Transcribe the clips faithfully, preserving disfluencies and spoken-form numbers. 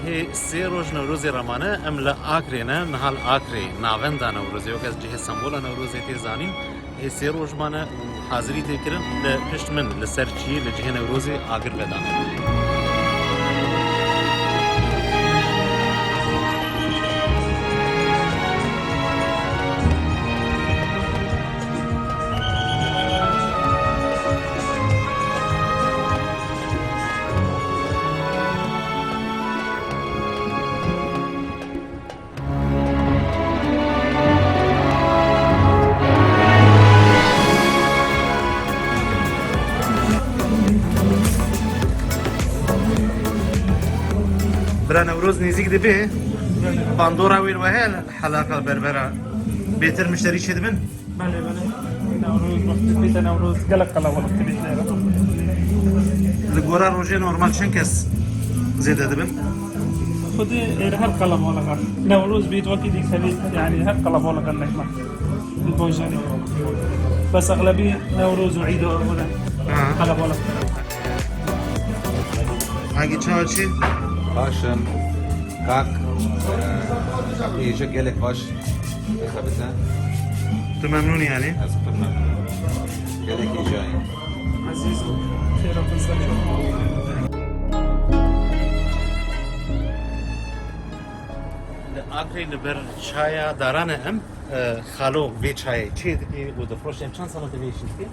Hê sê roj Newrozê re mane, em li Akrê ne, niha li Akrê, navenda Newrozê, weke ez cihê sembola Newrozê tê zanîn. Hê sê roj mane û hazirî tê kirin. Li pişt min, li ser çiyê, li cihê Newrozê agir vedane. Bira Newroz nêzîk dibe. Bandora wê li we heye, li helaqa berbera bêtir mişterî çêdibin? Belê, belê. Newroz, wextê bête Newroz, gelek qelebalix dibît lêre. Li gora rojê normal çend kes zêde dibin? Xwedê êre her qelebalix e. Newroz bît, wekî dî xelî, yanî her qelebalix e nehma. Li bajarê. Bes exlebî Newroz û Îd û evine Ha. qelebalix. Hangî çawa çi? Baş im. Kak. Kak êje gelek baş. Dixebite. Tu memnûn î yanî? Ez pir memnûn im. Gelekî cayê. Ezîz, xêra xwe ser. Li Akrê li ber çaya Daran e em, e, xalo vê çayê çê dikê û difroşe. Em çend sala te vê işî dikê?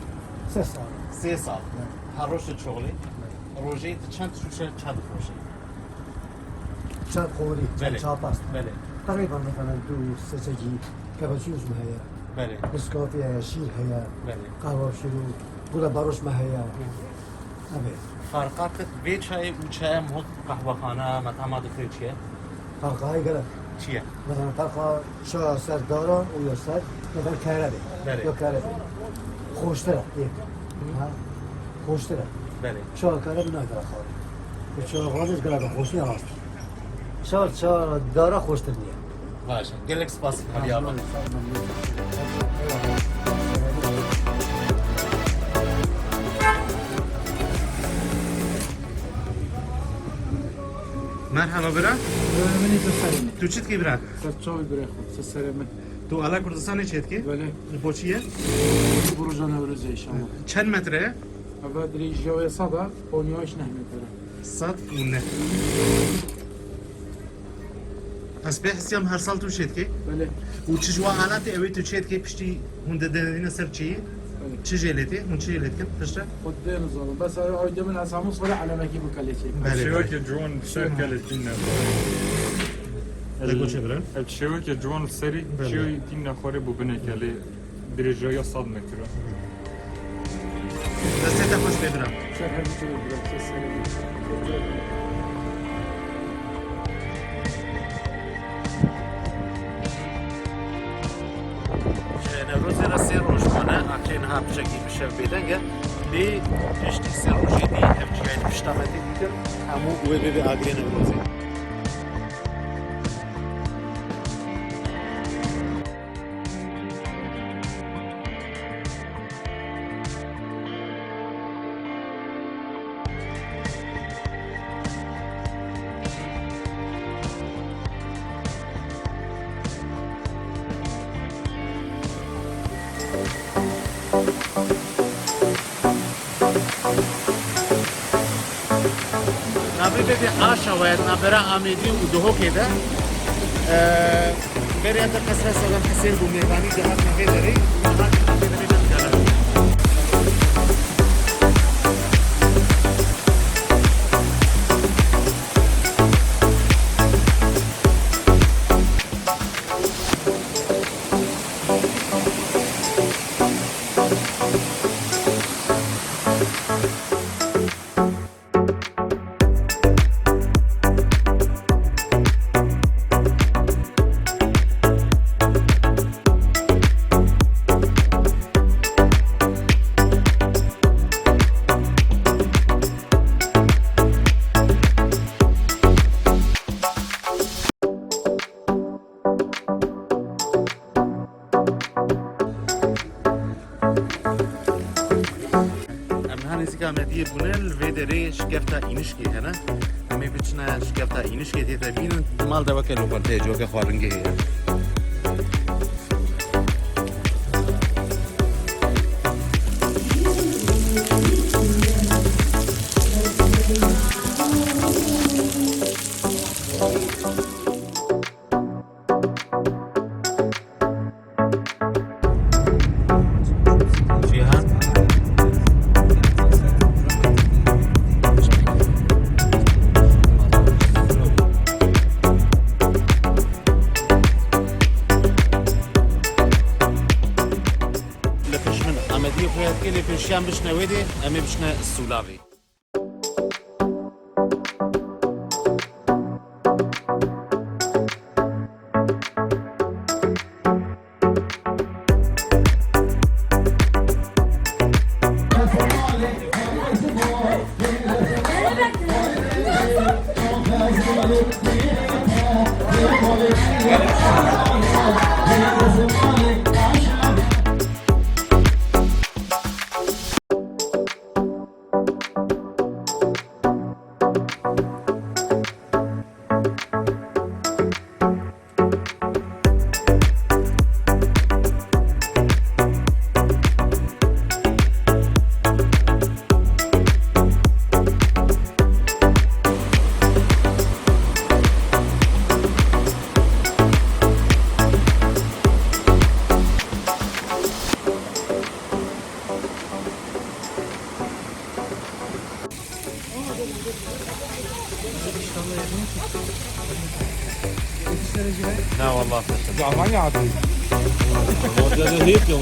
Sê sal. Sê sal. Evet. Her roj tu şixulî. Evet. Rojê tu çend şûşe ça difroşî? Çend qorî, çend Belê. çapast. Belê. Teqrîben mesela du sê çekî kebaçiyûz me heye. Belê. Niskafî heye, şîr heye. Belê. Qehwe şîr û gula baroş me heye. Hı. Ebê. Farqa te vê çayê û çaya mihot qehwexane, metama dixê çi ye? Farqa heye gelek. Çi ye? Mesela farqa çaya ser dara û ya ser, mesela kere be. Belê. Ya kere be. Xweştir e, yek. Hı. Ha? Xweştir e. Belê. Çaya kere bi nayê dara xwe. Bi çaya xwe gelek xweş nîye rast. Çaya, çaya dara xweştir nîye. Baş e. Gelek spas. Hadi ya bak. Merhaba bira. Minî tu serê min. Tu çi dikî bira? Ser çavê birê xwe, ser serê min. Tu ala Kurdistanê çê dikî? Belê. Li bo çi ye? Li bo roja Newrozê inşallah. Çend metre ye? Eve dirêjiya wê sed e, ponîya wê neh metre. Sed û neh. Ez pê hesiyam her sal tu çê dikî? Belê. Û çi ji wa halatê ew ê tu çê dikî piştî hûn didêne ser çiyê? Belê. Çi jê lê tê? Hûn çi jê lê dikin piştre? Xwe didê nizanim. Bes ew aydê min ez hemû salê elemekî bi kelê çê. Belê, Şêwekê belê. Ciwan ser Şêwek. Kelê tîn ne. Te goçê bira? Ev şêwekê ciwan li serî Belê. Çiyê tîn ne xwarê bû binê kelê. Dirêjiya ya sed metre. Destê te xweş be bira. Ser her tiştê bira, ser serê bira. Newrozê re sê roj mane, Akrê niha piçekî bi şev bêdeng e. Lê piştî sê rojê dî ev cihayê pişta me tê dîtin, hemû wê bibê agirê Newrozê. Navê bebê Aşa wayet navbera Amêdî û Duhokê de. Ee, Berê te Qesra Sedam Hisên bû mêvanî de hatin vê derê. Hatin vê derê de digarin. Em niha nêzîka Amediyê bûne, li vê derê Şikefta Înişkê hene. Em ê biçine şikefta Înişkê tê te bînin. Di mal de weke lokanteyê, ciheke xwaringehê ye. Cîhan. Li pêş min Amediyê xuya dike, lê pêşiyan bişne wê dê, em ê bişne sûlavê. Na wallah. Almanya abi. Orada da hep ya.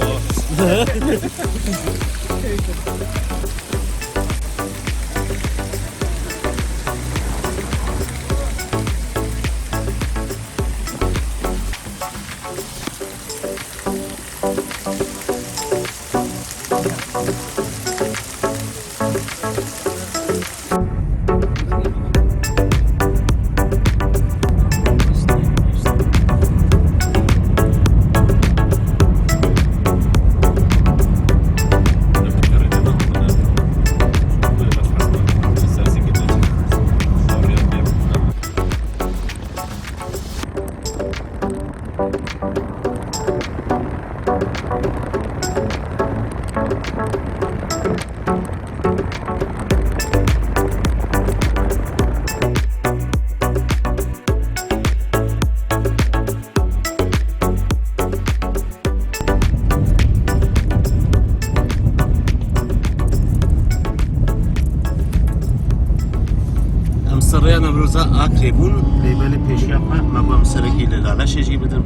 Em serrêya Newroza Akrê bûn, lê belê pêşiya xwe me got em serekî li Laleşê jî bidin.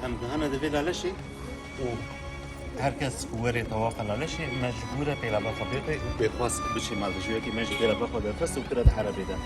Em gihane di vê Laleşê û her kes ku were tawafa Laleşê, me ji bo re pêlava xwe pê xwe û pêxwas biçê mal. Dijiyekî me ji pêlava xwe derxist û kire di erebê de.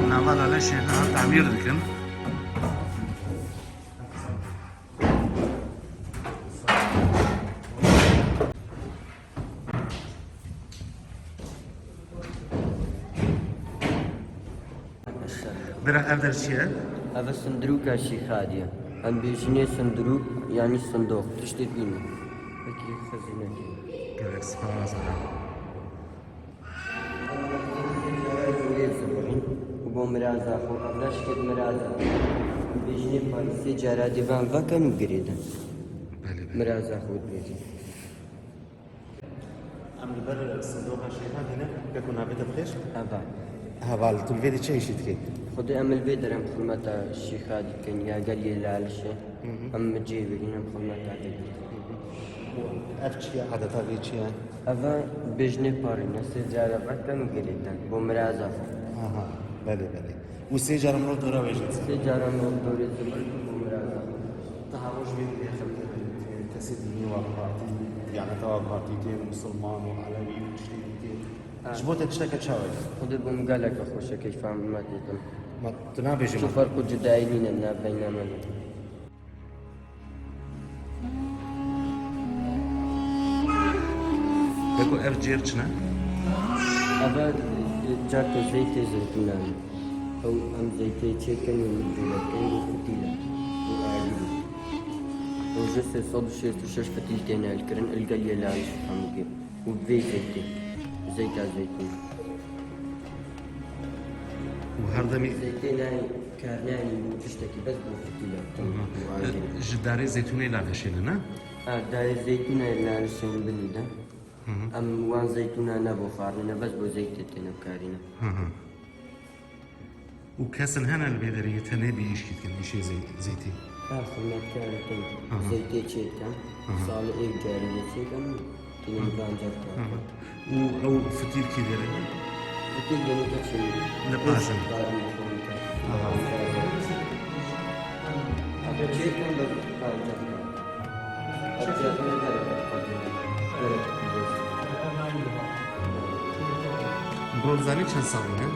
Nava Laleşê niha tamîr dikin. Bira, ev der çi ye? Ev sindirûka Şîxadî ye. Em bêjinê sindirûk, yanî sindoq, tiştê bîne. Wekî xezînekê. Gelek spas, ana. Û bo miraza xwe, ev leşkê miraza. Em bêjinê parî sê cara dê van vekin û girêdin. Belê, belê. Miraza xwe dibêjin. Em li ber sindoqa Şêxadî ne, keko navê te bi xêr? Heval. Heval, tu li vê de çi îşî dikî? Xwedê em li vê derê em xurmeta Şêxadî dikin, ya geliyê Lalişê. Hı hı. Em bi cihê vê hîn em xurmeta vê dikin. Hı hı. Û ev çi ye? Adeta vê çi ye? Ev e bêjinê parî ne, sê cara vekin û girêdin. Bo miraza xwe. Aha, belê, belê. Û sê cara mirov dora wê jî dizî. Sê cara mirov dorê zibir ku bo miraza xwe. Taha roj bê wê xelkê kesê dînî wa bi partî, diyaneta wa bi partî tê, misilman û elewî û tiştê dî tê. Ha. Ji bo te tişteke çawa ye? Xwedê bo min geleke xweş e, keyfa min me tê tim. Ma tu nabêjî. Çi ferq û cudayî nîne nav beyna me de. Beko ev cêr çi ne? Ev e, e, carto zeytê zeytûnan e. Ew em zeytê çêkin û jûre dikin û fitîle û agî. Rojê sê sed û şêst û şeş fitîl têne hilkirin, li geliyê Lalişê hemûkê. Û vê zeytê, zeyta zeytûn. Û her demî zeytê nayê kar nayê bo tiştekî, bes bo fitîle. Hı hı. Û agî. E, ji darê zeytûnê Lalişê ne, ne? Ha, darê zeytûnê Lalişê binî de. Hı hı. Em wan zeytûna ne bo xwarinê ne, bes bo zeytê têne bikarîne. Hı hı. Û kesin hene li vê derê yê tenê bi îşkî dikin, îşê zey-, zeytî? Ha, xizmetkarê te. Aha. Zeytê çêdikin. Aha. Salê êk carî lê çêdikin, tînin Aha. Van car Aha. Û ew fitîl kî derê ne? Fitîl yeni geçin. Ne paşin. Aha. Ev çêdikin, bi van car. Bro, zanî çend salî ne?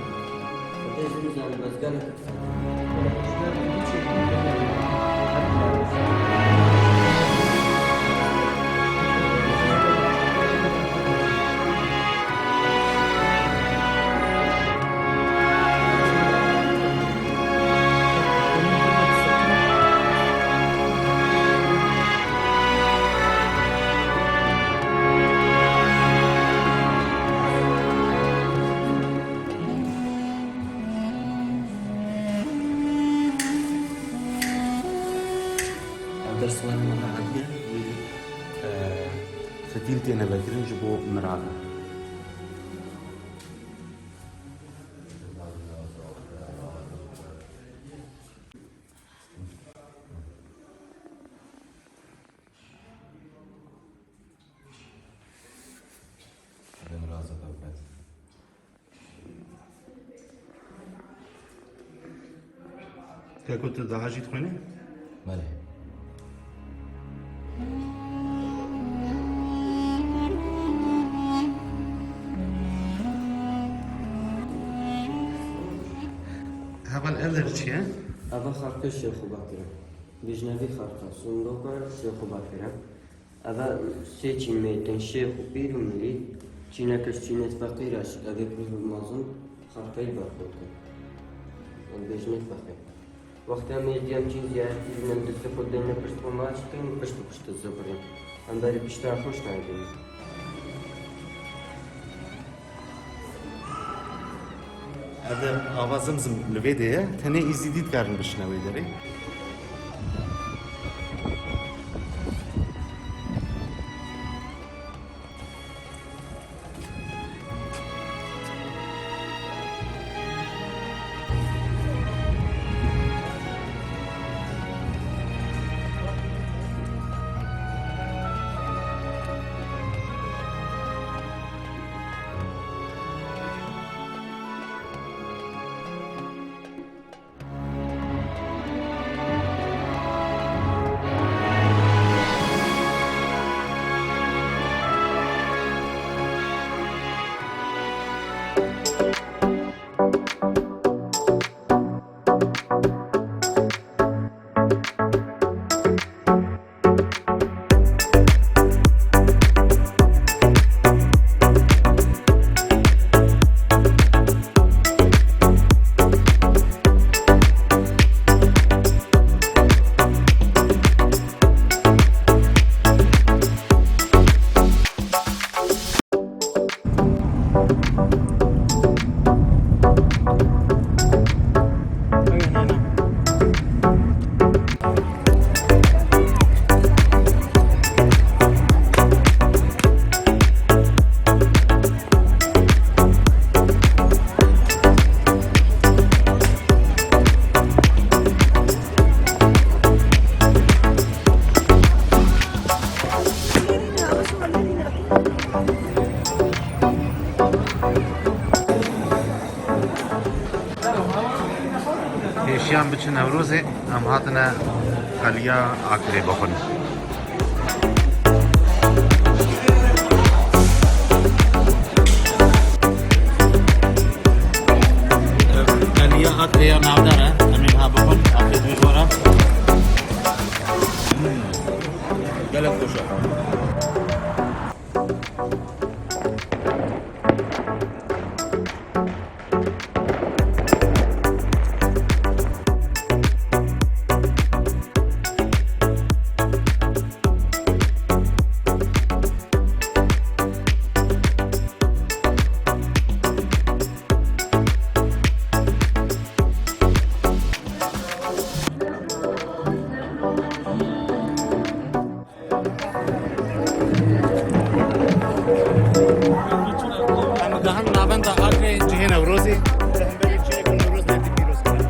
Ev ders were me hatiye, e, fitîl têne vekirin ji bo mirave. Keko, tu daha jî dixwînî? Belê. Heval, ev der çi ye? Ev xarpê Şêxo Bekir e. Bêjnevî xarpê, sindoqa Şêxo Bekir e. Ev sê çîn meytin, şêx û pîr û mirîd, çîneke ji çînê feqîr e, ev ê pir mezin xarpeyî berxwe dike. Em bêjinê feqîr. Wextê em êdî em çîn ziyaretî bînin, destê xwe dêne pişt xwe maç dikin û pişt bi pişt dizibirîn. Em berî pişta xwe ji nayê bînin. Ev ava Zimzim li vê de ye, tenê Îzîdî dikarin biçine wê derê. Pêşiyan biçin Newrozê, em hatine qeliya Akrê bixwin. Qeliya Akrê ya navdar e, em ê niha bixwin, afiyet wî ji we re. Hmm, gelek xweş e. Em dihin navenda Akrê cihê Newrozê, li hemberî çiyê ku Newroz ne pîroz kirin.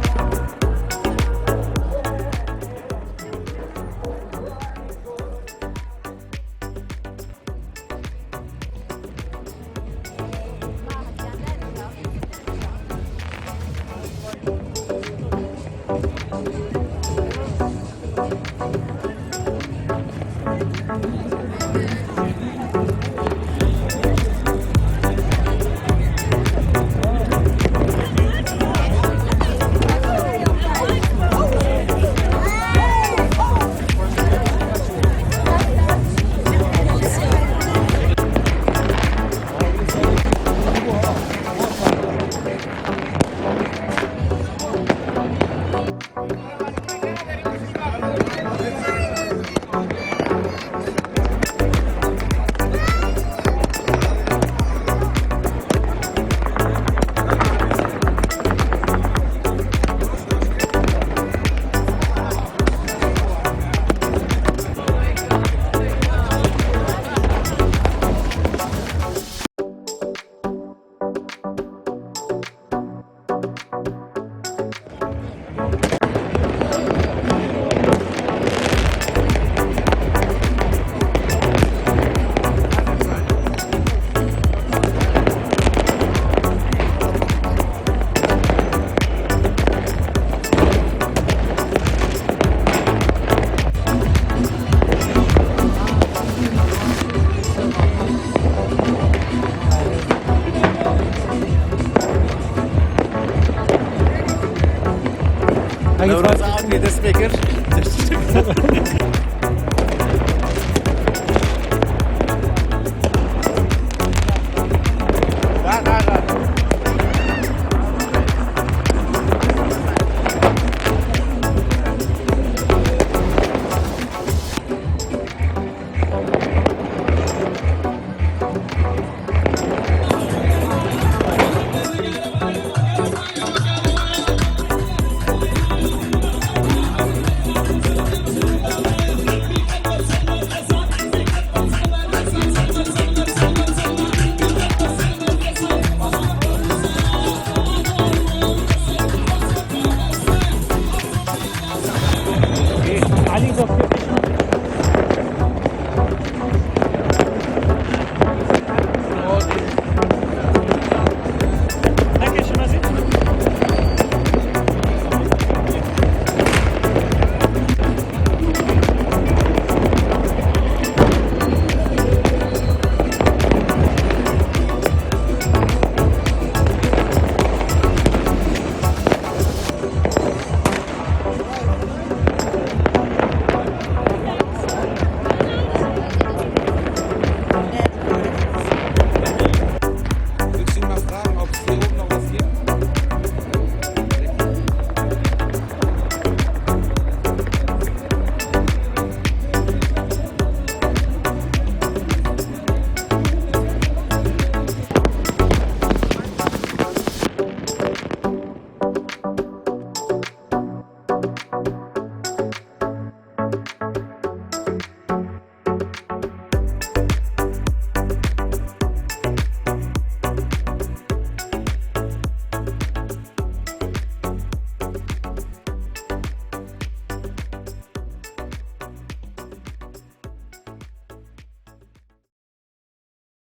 Newroza Akrê dest pê kir.